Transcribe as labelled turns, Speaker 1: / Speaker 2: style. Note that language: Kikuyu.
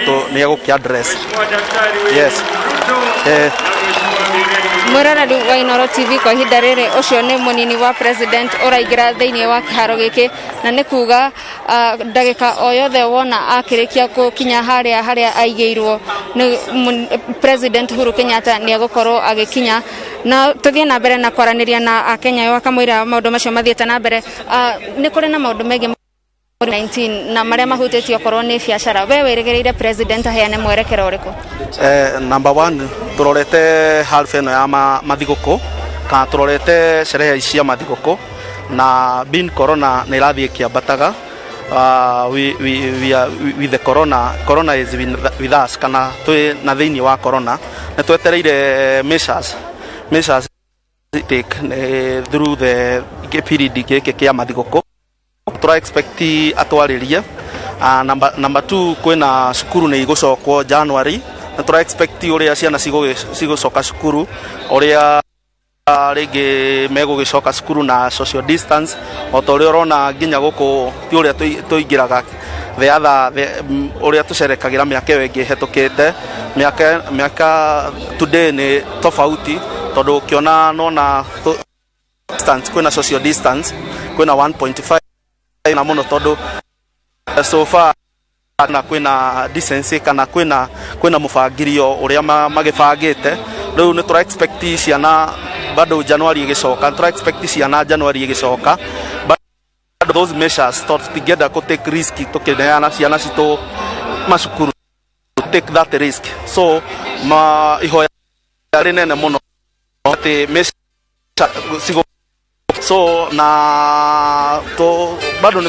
Speaker 1: Nĩ egũkĩ address. Yes.
Speaker 2: Mwĩroreri wa Inoro TV, kwa ihinda rĩrĩ ũcio nĩ mũnini wa president ũraingĩra thĩinĩ wa kĩharo gĩkĩ, na nĩ kuga ndagĩka o yothe wona akĩrĩkia gũkinya harĩa harĩa aigĩirwo nĩ President Uhuru Kenyatta, nĩ egũkorwo agĩkinya na tũthiĩ na mbere na kwaranĩria na Akenya yo akamwĩra maũndũ macio mathiĩte na mbere. Nĩ kũrĩ na maũndũ megiĩ 19 na marĩa mahutĩtie okorwo nĩ biacara. We wĩrĩgĩrĩire president aheane mwerekero ũrĩkũ?
Speaker 1: Number one, turorete half ĩno ya mathigũkũ kana turorete sherehe cia mathigũkũ, na bin corona nĩ ĩrathiĩ ĩkĩambataga. We are with the corona. Corona is with us, kana twĩ na thĩinĩ wa corona. Nĩ twetereire measures take through the period gĩkĩ kĩa mathigũkũ. Tura expect atwarĩrie. Number two, kwĩna cukuru nĩ igũcokwo January, na tura expect ũrĩa ciana cigũcoka cukuru, ũrĩa rĩngĩ megũgĩcoka cukuru na social distance, o ta ũrĩa ũrona nginya gũkũ ti ũrĩa tũingĩraga the other the, ũrĩa tũcerekagĩra mĩaka ĩyo ĩngĩ ĩhetũkĩte. Mĩaka today nĩ tofauti, tondũ ũkĩona nona distance, kwĩna social distance, kwĩna 1.5 na mũno, tondũ so far na kwĩna decency kana kwĩna mũbangirio ũrĩa magĩbangĩte. Rĩu nĩ tũra expect ciana bado January ĩgĩcoka, nĩ tũra expect ciana January ĩgĩcoka bado those measures, tondũ tũtingĩenda kũ take risk tũkĩneana ciana citũ macukuru, take that risk. So ma ihoya rĩnene mũno atĩ measures cigo so na to bado nĩ